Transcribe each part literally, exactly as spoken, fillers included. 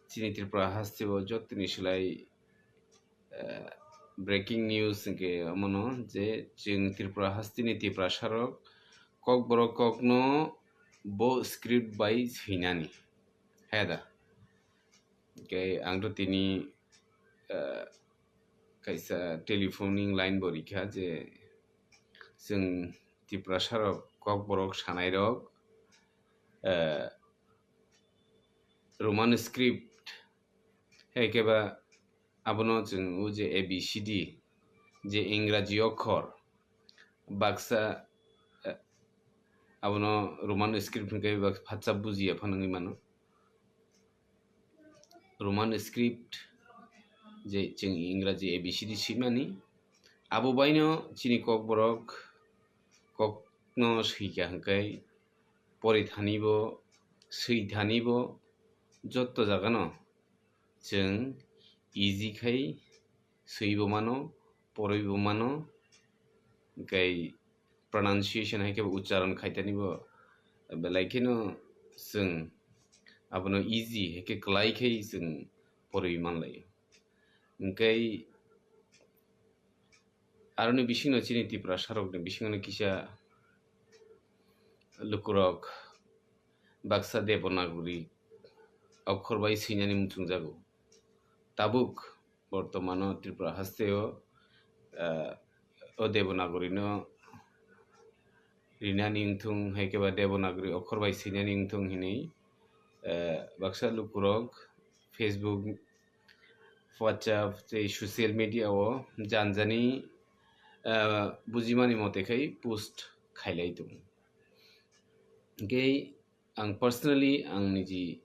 Chini Tripura hasteo jotoni silai, eh, breaking news hwnkhe omono je chwng Tripura hasteni Tiprasarok Kokborok kokno bo script bai swinani. Heda. Hwnkhe ang to tini, eh, kaisa telephoning line bo rikha je chwng Tiprasarok Kokborok sanairok, eh, Roman script, hai khe ba abono chwng o je A B C D, je Ingraji okhor, baksa, eh, abono Roman script hwnkhe bak-, phatsa bujiya phano wngwi mano. Roman script je chwng Ingraji A B C D swimani, abo baino chini Kokborok kokno swikha hwnkhe porithanibo, swithanibo jotto jagano chwng easy khai swibo mano, poroibo mano, hwnkhe pronunciation hai khe bo ucharon khaitani bo belai kheno chwng abono easy hai khe kwlai khai chwng poroi manlai. Hwnkhe aroni bisingno chini Tiprasarokni bisingno kisa lukurok baksa Devanagari okhor bai swinani muchungjago. Tabuk bortomano Tripura hasteo, ah, o Devanagari no rinani wngthung hai khe ba Devanagari okhor bai swinani wngthung hinwi, ah, baksa lukurok Facebook, WhatsApp tei social media o janjani, ah, bujimani mote khai post khailai tongo. Hwnkhe ang personally ang niji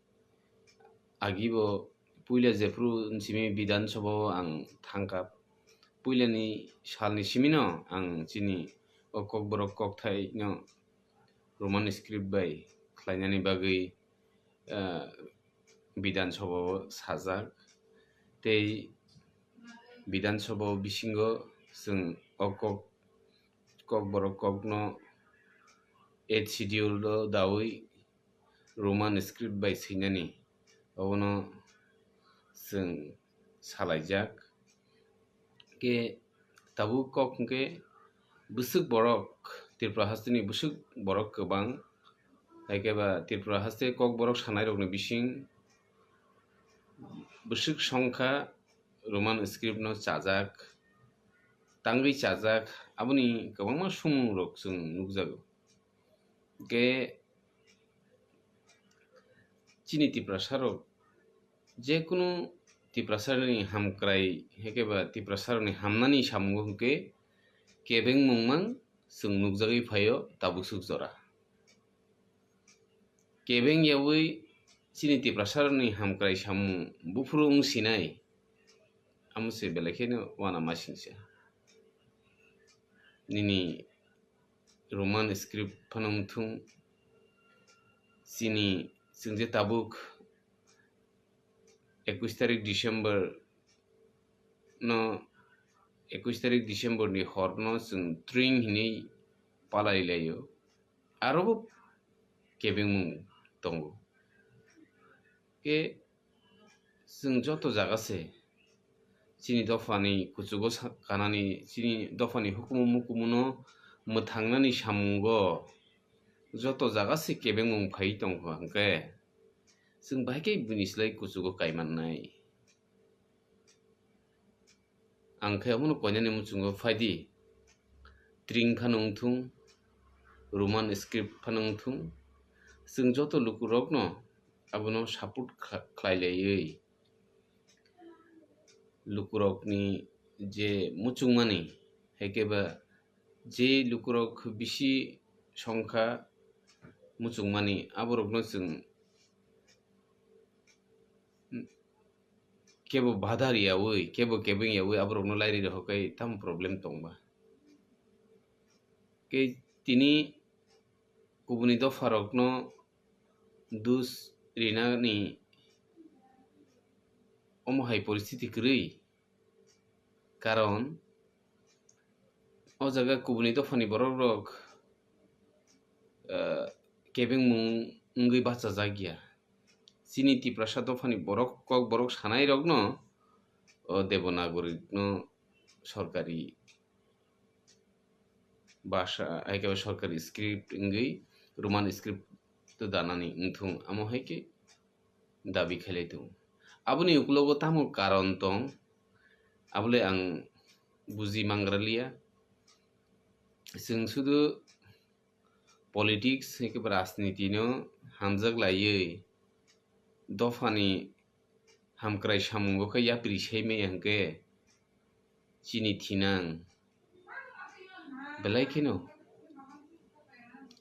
agi bo puila jephru simi Bidhan Sabha o ang thangkha, puilani salni simino ang chini o Kokborok kokthaino Roman script bai khlainani bagwi, ah, Bidhan Sabha o sajak tei Bidhan Sabha o bisingo chwng o kok, Kokborok kokno eighth schedule o dawi Roman script bai swinani obono chwng salaijak. Khe tabuk kok hwnkhe bwswk borok, Tripura hasteni bwswk borok kwbang, hai khe ba Tripura haste Kokborok sanairokni bising bwswk songkha Roman script no chajak, tangwi chajak, aboni kwbangma sumung rok chwng nukjago. Hwnkhe chini Tiprasarok jekunu Tiprasarokni hamkrai hai khe ba Tiprasarokni hamnani samungo hwnkhe kebengmung mang chwng nukjagwi phaio tabuk swk jora. Kebeng yaui chini Tiprasarokni hamkrai samung buphuru wng sinai, amo se belai kheno uanamasingcha. Nini Roman script phano wngthung, chini chwng je tabuk ekush tarik December no, ekush tarik December ni hor no chwng tring hinwi palai laio, aro bo kebengmung tongo. Khe chwng joto jaga se chini dophani kuchugo sa-, kanani, chini dophani hukumu mukumuno mwthangnani samungo joto jaga se kebengmung phai tongkha, hwnkhe chwng bahai khe bini slai kuchugo kaimannai. Ang khe abono koinani muchungo phaidi, tring phano wngthung, Roman script phano wngthung, chwng joto lukurokno abono support kha-, khlai laiwi lukurokni je muchungmani, hai khe ba je lukurok bisi songkha muchungmani, aborokno chwng kebo bhadar yaui, kebo kebeng yaui aborokno lairi rohorkhai tamo problem tongba. Khe tini kubuni dopharokno dus rinani omo hai poristiti kwrwi, karon o jaga kubuni dophani borokrok, eh, kebengmung wngwi bachajak ya. chini Tiprasa dophani borok, kokborok sanairokno o Devanagari no sorkari bhasha, hai khe sorkari script wngwi Roman script danani wngthung, amo hai khe dabi khailai tongo. Aboni ukulogo tamo karon tong, abole ang buji mangraliya. Chwng sudu politics hai khe rajniti no hamjak laiwi dophani hamkrai samungo khe yapri sai maya hwnkhe chini thinang belai kheno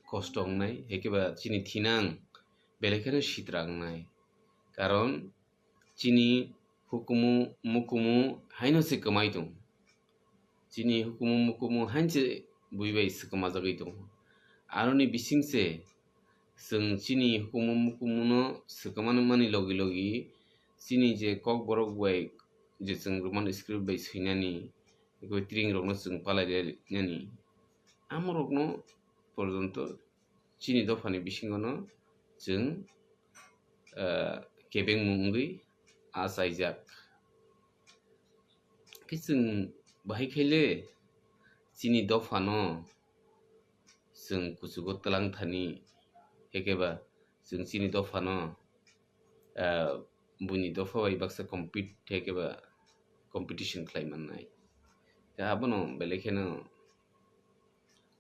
kosto wngnai, hai khe ba chini thinang belai kheno sitra wngnai. Karon chini hukumu mukumu haino se kwmai tongo. Chini hukumu mukumu haino se bui bai swkma jagwi tongo. Aroni bising se chwng chini hukumu mukumu no swkma mani logi logi chini je kokborok bai je chwng Roman script bai swinani, eko tring rokno chwng palai nani, amo rokno porjonto chini dophani bisingo no chwng, ah, kebengmung wngwi achaijak. Khe chwng bahai khaile chini dophano chwng kuchugo twlang thani, ekeba chwng chini dophano, ah, buini dopha bai baksa compete, ekeba competition khlai mannai. Khe abono belai kheno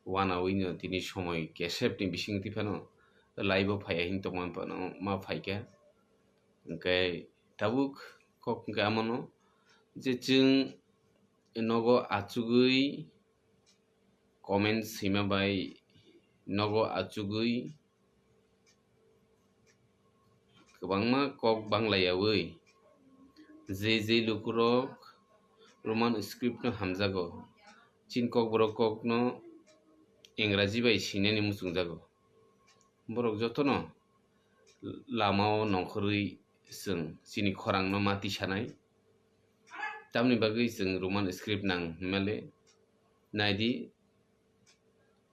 wanawi no tini somoi kesep ni bising twi phano live o phaiya hin tongma phano ma phaikha. Hwnkhe tabuk kok hwnkhe amono je chwng nogo achugwi comment swima bai nogo achugwi kwbangma kok banglaiyawi je je lukurok Roman script no hamjago, chini kokborok kokno Engraji bai swinani muchungjago. Borok jotono lamao nongkhorwi chwng chini khorangno ma tisanai. Tamni bagwi chwng Roman script nang hwnmale? Naidi,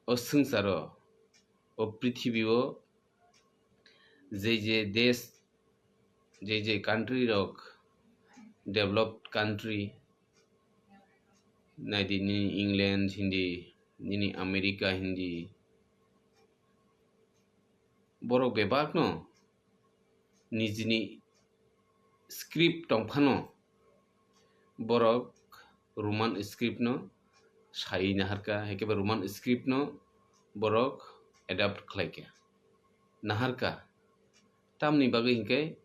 o swngcharo, o prithibio je je desh, je je country rok, developed country, naidi nini England hindi, nini America hindi, borok bebakno nijini script tongphano borok Roman script no sai naharka, hai khe ba Roman script no borok adapt khlaikha, naharka. Tamni bagwi hinkhe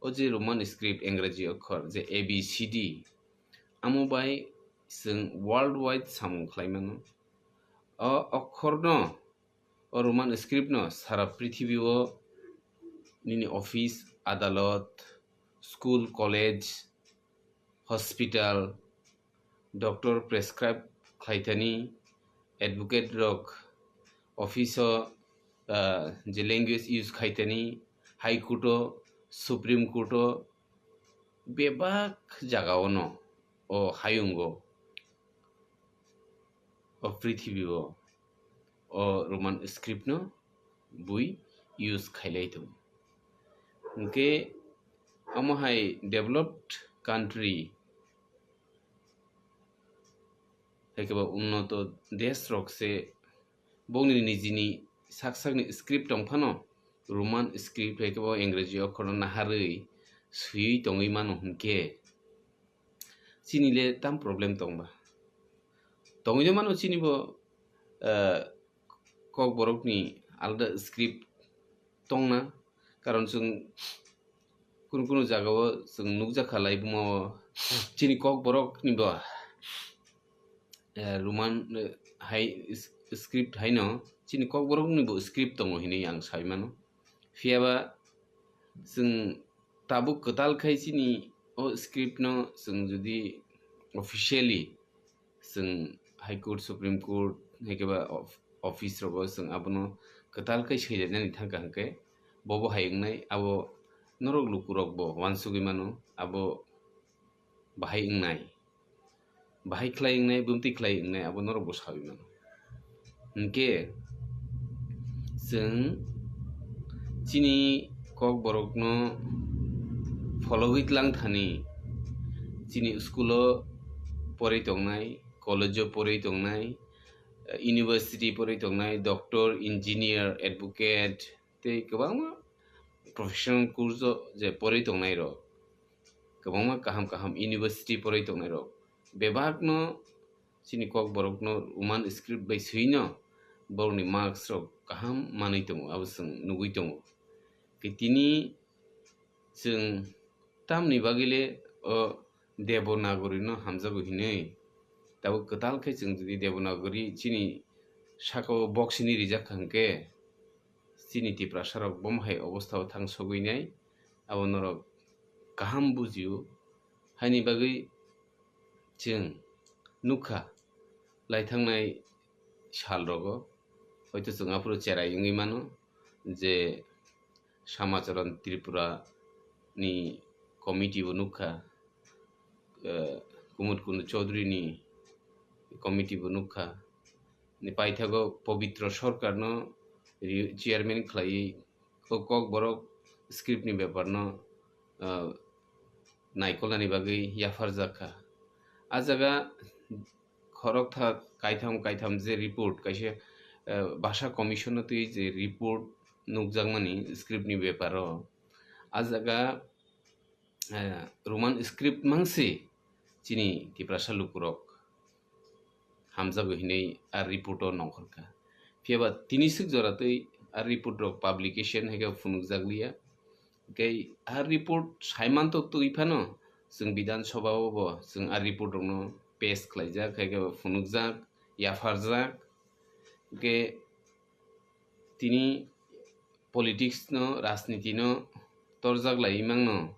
o je Roman script, Engraji okhor je A B C D, amo bai chwng worldwide samung khlai mano. O okhorno, o Roman script no sara prithibio nini office, adalot, school, college, hospital, doctor prescribe khlaitani, advocate rok office o, ah, je language use khaitani, high court o, supreme court o, bebak jaga o no o hayungo, o prithibi o, o Roman script no bui use khailai tongo. Hwnkhe omo hai developed country, hai khe ba unnoto desh rok se bongni nijini sak sakni script tong phano, Roman script hai khe bo Engraji okhorno naharwi swiwi tongwi mano hwnkhe, chini le tam problem tong ba? Tongwi no mano chini bo, ah, Kokborokni alada script tongna, karon chwng kunu kunu jagao chwng nukjakha laibuma o chini Kokborokni bo, eh, Roman, eh, hai s-, script haino chini Kokborokni bo script tongo hinwi ang sai mano. Phiyaba chwng tabuk kwtal khai chini o script no chwng jodi officially chwng High Court, Supreme Court, hai khe ba of-, office rogo chwng abono kwtal khe swilainani thangkha hwnkhe, bobo hai wngnai, abo norok lukurokbo uansugwi mano, abo bahai wngnai, bahai khlai wngnai, bumtwi khlai wngnai, abo norokbo saui mano. Hwnkhe chwng chini Kokborokno phologwi tlang thani chini school o porwi tongnai, college o porwi tongnai, university porwi tongnai, doctor, engineer, advocate tei kwbangma professional course o je porwi tongnai rok, kwbangma kaham kaham university porwi tongnai rok bebakno chini Kokborokno Roman script bai swino borokni marks rok kaham manwi tongo, abo chwng nugwi tongo. Tei tini chwng tamni bagwile o Devanagari no hamjago hinwi, tabuk kwtal khe chwng jodi Devanagari chini saka o box hinwi rijak kha hwnkhe, chini Tiprasa rok bomo hai obostha o thang sogwi nai, abo norok kaham bujio. Haini bagwi chwng nukha, laithangnai sal rogo hoito chwng aphuru cherai wngwi mano je Samacharan Tripura ni committee bo nukha, eh, Kumud Kundu Chaudhary ni committee bo nukha, ni paithago Pabitra Sarkar no ri-, chairman khlaiwi o Kokborok script ni bepar no, ah, naikolnani bagwi yapharjak kha. A jaga khorokthar kaitham kaitham je report kaisa, ah, Bhasha Commission no twi je report nukjakmani script ni bepar o, a jaga eh, Roman script mangsi chini Tiprasa lukurok hamjago hinwi a report o nongkhorkha. Phiyaba tini swk jora twi a report rok publication hai khe phunukjakliya. Tei a report saimantok twi phano chwng Bidhan Sabha o bo chwng a report rokno pass khlaijak, hai khe phunukjak, yapharjak. Hwnkhe tini politics no, rajniti no torjak lai mangno,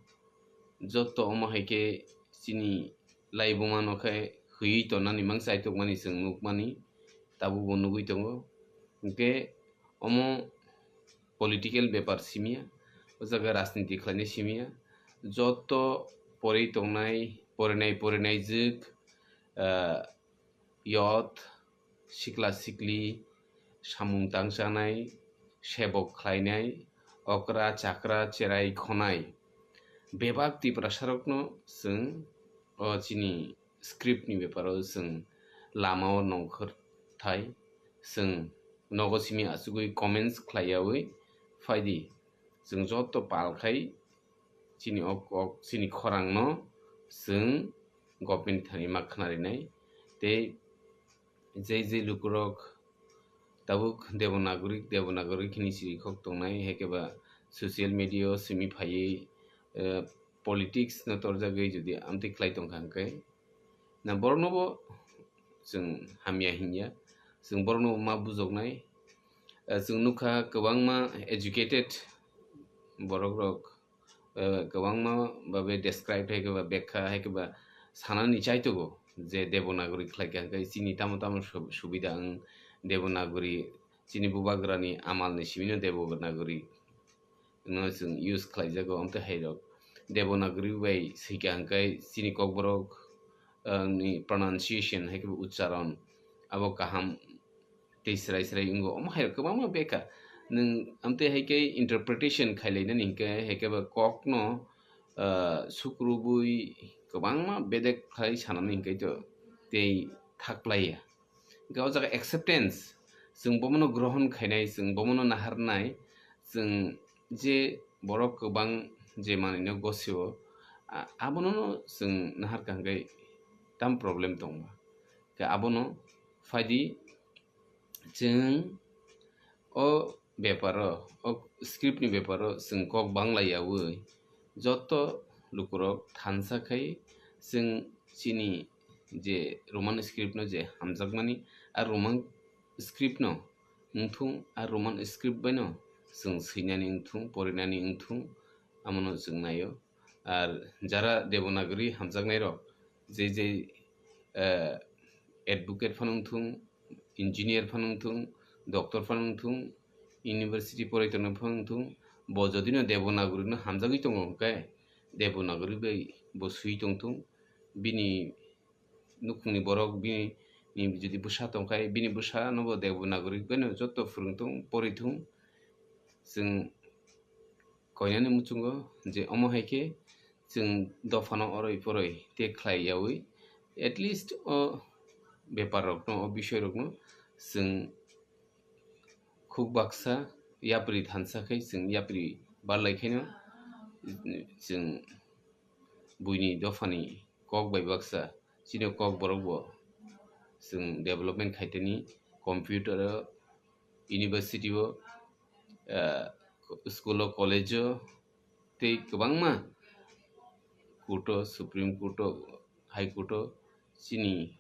jotto omo hai khe chini laibuma no khe hwiwi tonnani mang chaitokmani chwng nukmani, tabuk bo nugwi tongo. Hwnkhe omo political bepar simiya, o jaga rajniti khlainai simiya, jotto porwi tongnai, porinai porinai jwk, ah, youth, sikla sikli, samung tangchanai, sebok khlainai, okra chakra cherai khonai bebak Tiprasarokno chwng o chini script ni beparo chwng lama o nongkhor thai, chwng nogo simi achugwi comments khlaiyawi phaidi, chwng jotto pal khai chini o kok, chini khorangno chwng government thani ma khna rinai. Tei jei jei lukurok tabuk Devanagari, Devanagari khini chirikhok tongnai, hai khe ba social media o simi phaiwi, eh, politics no torjagwi jodi amtwi khlai tongkha hwnkhe, na borokno bo chwng hamya hinya, chwng borokno bo ma bujoknai. Eh, chwng nukha kwbangma educated borok rok, eh, kwbangma babe describe hai khe ba, bekha hai khe ba sanani chaitogo je Devanagari khlai kha hwnkhe chini tamo tamo sub-, subida wng Devanagari, chini bubagrani amalni simino Devanagari no chwng use khlaijago. Amtwi hai rok Devanagari bai swikha hwnkhe chini Kokborok, eh, ni pronunciation hai khe ba uchcharon abo kaham tei srai srai wngo. Omo hai rok kwbangma bekha. Nwng amtwi hai khe interpretation khailainani hinkhe hai khe ba kokno, ah, sukrubwi kwbangma bedek khai sanani hinkhe to tei thakplaiya. Hinkhe o jaga acceptance, chwng bomono grohon khainai, chwng bomono naharnai, chwng je borok kwbang je manwino gosio, a-, abono chwng naharkha hinkhe tam problem tongma. Khe abono phaidi chwng o beparo, o script ni beparo chwng kok bangla yaui joto lukurok thansa khai chwng chini je Roman script no je hamjakmani, a Roman script no wngthung, a Roman script bai no chwng swinani wngthung, porinani wngthung, amono chwng naio. Ar jara Devanagari hamjaknai rok, je je, eh, advocate phano wngthung, engineer phano wngthung, doctor phano wngthung, university porai tongnai phano wngthung, bo jodi no Devanagari no hamjagwi tongo hwnkhe, Devanagari bai bo swi tongthung, bini nukhungni borok bini, ni jodi bwsa tongkhai, bini bwsa no bo Devanagari bai no joto phwrwngthung, porithung. Chwng koinani muchungo je omo hai khe chwng dophano oroi poroi tei khlai yaui, at least o bepar rokno, o bisoi rokno chwng khuk baksa yapri thansa khai chwng yapri barlai khaino chwng buini dophani kok bai baksa chini kok borok bo chwng development khaitani computer o, university o, ah, school o, college o tei kwbangma court o, Supreme Court o, High Court o chini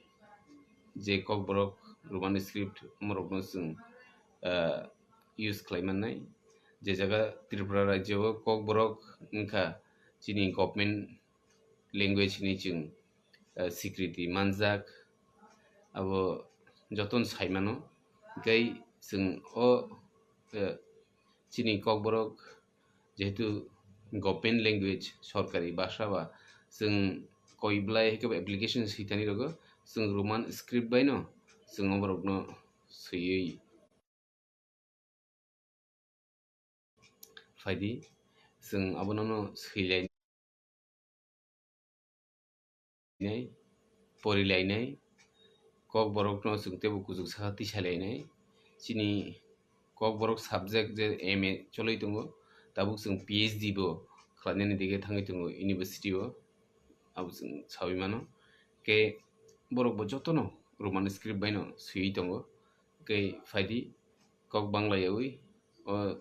je kokborok Roman script omorokno chwng, ah, use khlai mannai. Je jaga Tripura rajyo o kokborok wngkha chini government language hinwi chwng, ah, sikriti manjak, abo jotono sai mano. Hwnkhe chwng o, ah, chini kokborok jehetu government language, sorkari bhasha ba, chwng koi belai hai khe bo application swi thani rwgo, chwng Roman script bai no chwng oborokno swiwi phaidi, chwng abono no swilai nai, porilainai, kokborokno chwng teibo kuchuk saka tisalainai. Chini kokborok subject je M A cholwi tongo, tabuk chwng P H D bo khlainani dige thangwi tongo university o, abo chwng saui mano. Khe borok bo jotono Roman script baino swiwi tongo. Khe phaidi, kok bangla yaui o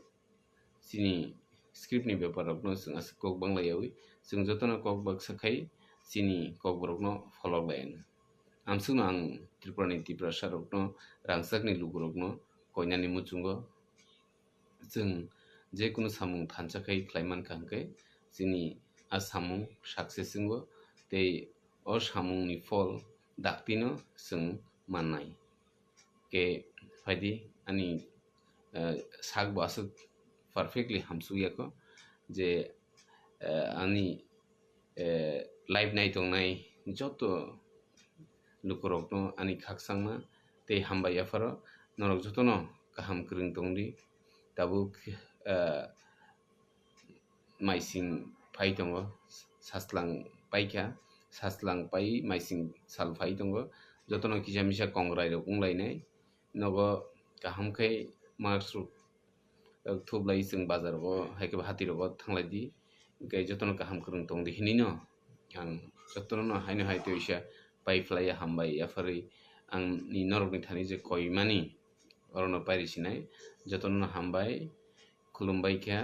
chini script ni bepar rokno chwng aswk kok bangla yaui, chwng jotono kok baksa khai chini kokborokno pholok lai anw. Amswkno ang Tripura ni Tiprasa rokno, rangchak ni luku rokno koinani muchungo chwng je kunu samung thansa khai khlai mankha hwnkhe chini a samung success wngo tei o samung ni phol daktino chwng mannai. Khe phaidi ani, eh, sak bo aswk perfectly hamsuk yako je, eh, ani, eh, live nai tongnai joto lukurokno ani khakchangma tei hambai yapharo norok jotono kaham kwrwng tongdi. Tabuk, eh, maising phai tongo, saslang paikha, saslang pai maising sal phai tongo, jotono kisa misa kongrai rok wnglainai, nogo kaham khe mask rok thublai chwng bazar rogo hai khe hati rogo thanglai di, hwnkhe jotono kaham kwrwng tongdi hinwi no ang jotono no haino hai twi sa pai phlai ya, hambai yapharwi ang ni norok ni thani je koimani orono pairi sinai, jotono no hambai khulumbai kha.